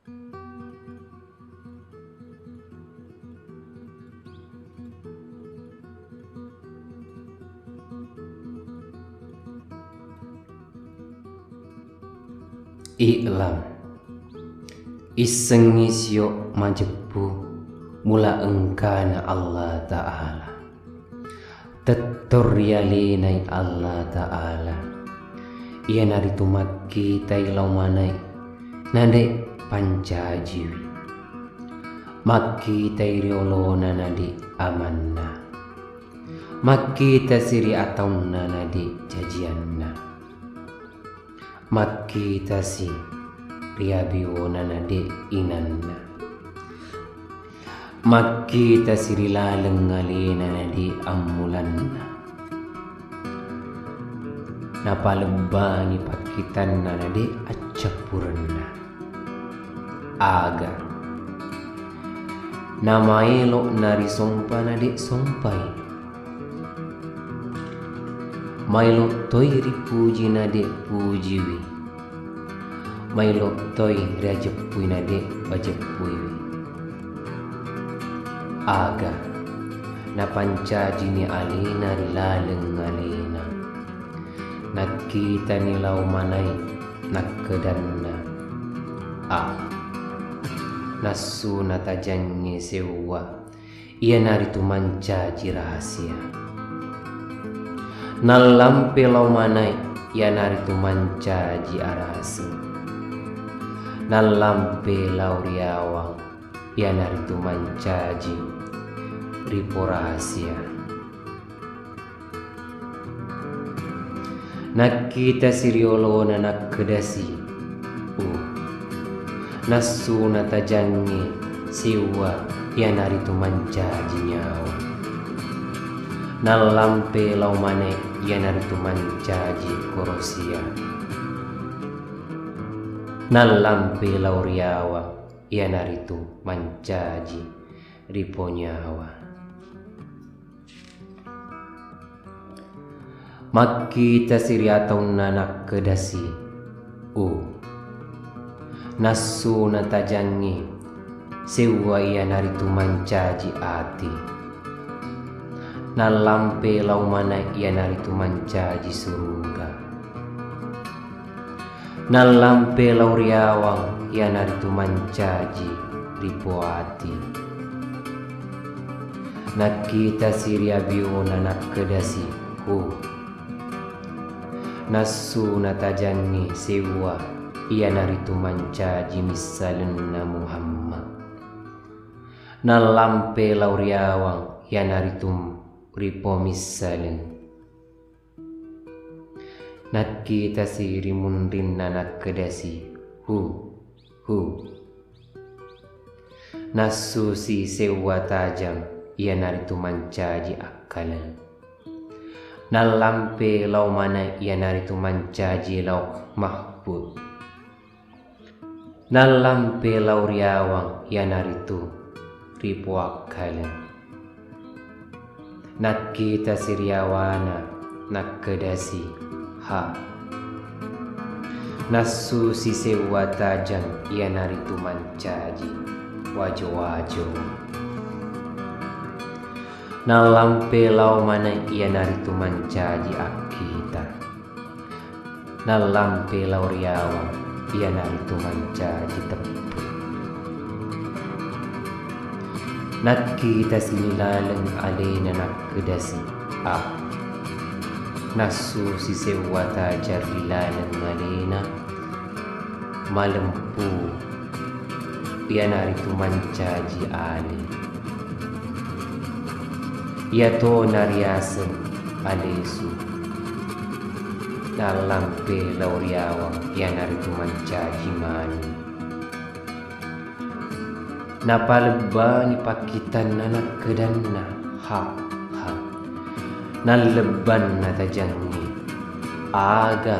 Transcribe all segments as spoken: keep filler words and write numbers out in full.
I'lam. Issengngi sio majeppu mula engkana Allah Ta'ala. Tettor rialenai Allah Ta'ala, iyanaritu makkitai lao manai, nade' pancajiwi. Makkitai riolona, nade' amanna. Makkitasi ri ataunna, nade' jajianna. Makkitasi ri abiona, nade' inanna. Makkitasi ri laleng alena, nade' ammulanna. Napalebbangi pakkitanna, nade' accappurenna. Aga. Namaelo' narisompa, nade' sompai. Maelo' toi ripuji, nade' pujiwi. Maelo' toi riajeppui, nade' pajeppuiwi. Aga. Napancajini alena ri laleng alena. Nakkitani lao manai, nakkedanna, "Ah, nassu natajangnge sewwa, iyanaritu mancaji rahasia." Nallampe lao manai, iyanaritu mancaji araseng. Nallampe lao riawang, iyanaritu mancaji ripo rahasia. Nakkitasi riolona, nakkedasi, "Uh, nassu natajangnge sewwa, iyanaritu mancaji nyawa." Nallampe lao manai, iyanaritu mancaji korosia. Nallampe lao riawang, iyanaritu mancaji ripo nyawa. Makkitasi ri ataunna, nakkedasi, "Uh, nassu natajangngi sewwa, iyanaritu mancaji ati." Nallampe lao manai, iyanaritu mancaji suruga. Nallampe lao riawang, iyanaritu mancaji ripo ati. Nakkitasi ri abiona, nakkedasi, "Huh, nassu natajangngi sewwa, iyanaritu mancaji missalenna Muhammad." Nallampe lao riawang, iyanaritu ripo missaleng. Nakkitasi ri munrinna, nakkedasi, "Hu, hu." Nassusi sewwa tajang, iyanaritu mancaji akkaleng. Nallampe lao manai, iyanaritu mancaji Lauh Mahfud. Nallampe lao riawang, iyanaritu ripoakkaleng. Nakkitasi riawana, nakkedasi, "Ha." Nassusi sewwa tajang, iyanaritu mancaji wajo-wajo. Nallampe lao maneng, iyanaritu mancaji akkita. Nallampe lao riawang, iyanaritu mancaji teppu. Nakkitasi ri laleng alena, nakkedasi, "Ah." Nassusi sewwa tajang ri laleng alena, malempu, iyanaritu mancaji ale. Iyatona riaseng alesu. Nallampe lao riawang, iyanaritu mancaji manu. Napalebbangi pakkitanna, nakkedanna, "Ha, ha." Nallebbanna tajangnge, aga.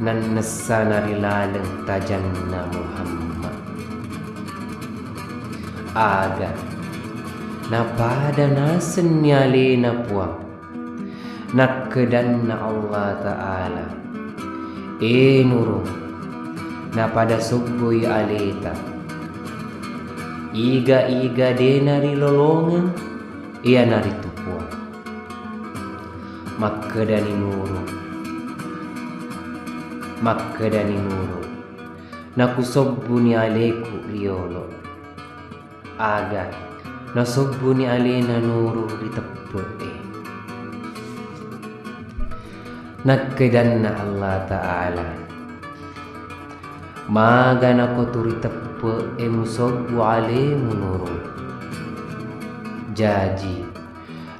Nannessana ri laleng tajanna Muhammad. Aga, napada nasenni alena Puang. Nakkedanna Allah Ta'ala, "E nurung, napada sobbui aleta. Iga-iga de narilolongeng, iyanaritu Puang. Makkedani Nurung, makkedani Nurung, nakusobbuni aleku riyolo. Aga nasobbuni alena Nurung ri teppe'e. Nakkedanna Allah Ta'ala, maga nakotu ri teppe'e musobbu alemu Nurung. Jaji,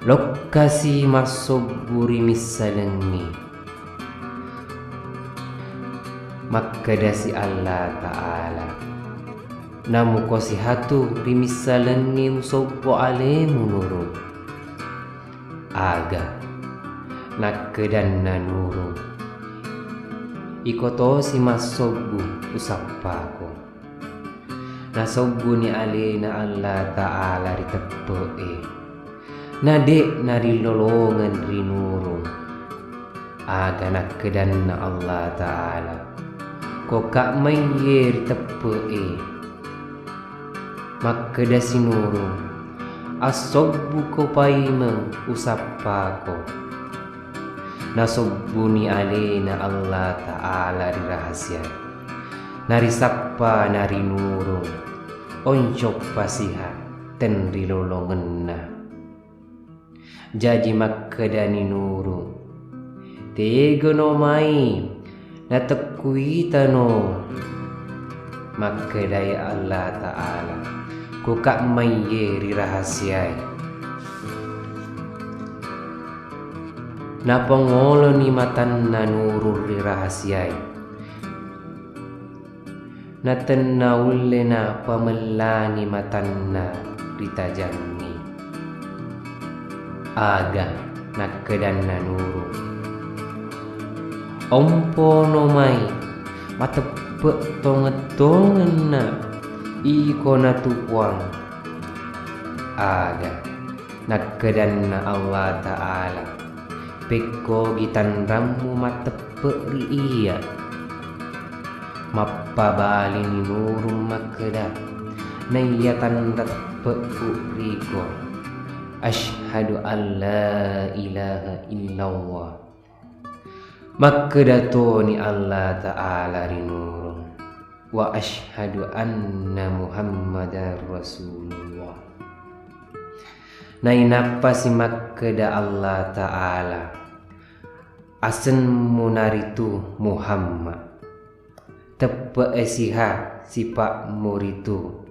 lokkasi massobbu ri missalengngi. Makkedasi Allah Ta'ala, namuko sihatu ri missalengngi musobbu alemu Nurung. Aga nakkedanna Nurung, iko tosi massobbu usappako. Nasobbuni alena Allah Ta'ala ri teppe'e. Nade narilolongeng ri Nurung. Aga nakkedanna Allah Ta'ala, koka maiye ri teppe'e. Makkedasi Nurung, assobbuko paimeng usappako. Nasobbuni alena Allah Ta'ala ri rahasiae. Narisappa nari Nurung, oncoppa siha tenrilolongenna. Jaji makkedani Nurung, tegano mai natekkuitano. Makkedai Allah Ta'ala, koka maiye ri rahasiae. Napangoloni matanna Nurung ri rahasiae. Natenna ulle napamellangi matanna ritajangngi. Aga nakkedanna Nurung, ompono mai mateppe' tongeng-tongenna iko natu Puang. Aga nakkedanna Allah Ta'ala, pekkogi tanrammu mateppe' ri iyya. Mappabalini Nurung makkeda, naiya tanra teppe'ku riko, asyhadu alla ilaha illallah. Makkeda toni Allah Ta'ala ri Nurung, wa asyhadu anna Muhammadar Rasulullah. Nainappasi makkeda Allah Ta'ala, asemmu naritu Muhammad. Teppe'e siha sipa'mu ritu.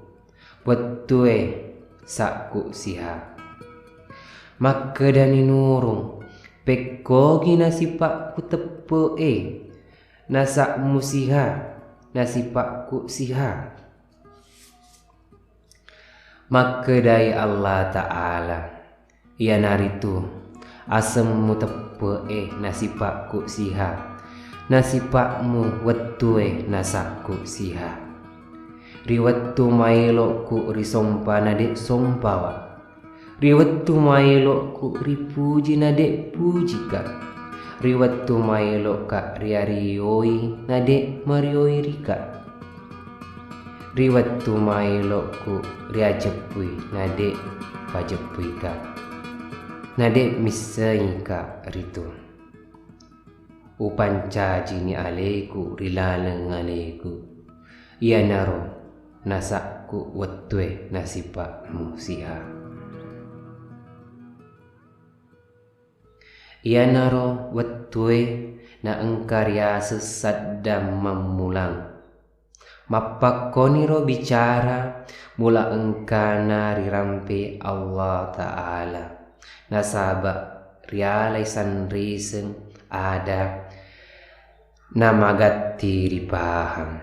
Wettue sakku siha. Makkedani Nurung, pekkogi nasipa'ku teppe'e, nasa'mu siha, nasipa'ku siha. Makkedai Allah Ta'ala, iyanaritu asemmu teppe'e nasipa'ku siha, nasipa'mu wettue nasa'ku siha. Ri wettu maelo'ku risompa nade' sompawa. Ri wettu maelo'ku ripuji nade' pujika. Ri wettu maelo'ka riarioi nade' marioi rika. Ri wettu maelo'ku riajeppui nade' pajeppuika. Nade' missengngi ka ritu. Upancajini aleku ri laleng aleku, iyanaro nasa'ku wettue nasipa'mu siha. Iyanaro wettue naengka riaseng saddang mammulang. Mappakkoniro bicara mula engkana rirampe Allah Ta'ala, nasaba rialai sanriseng ada namagatti ripahang.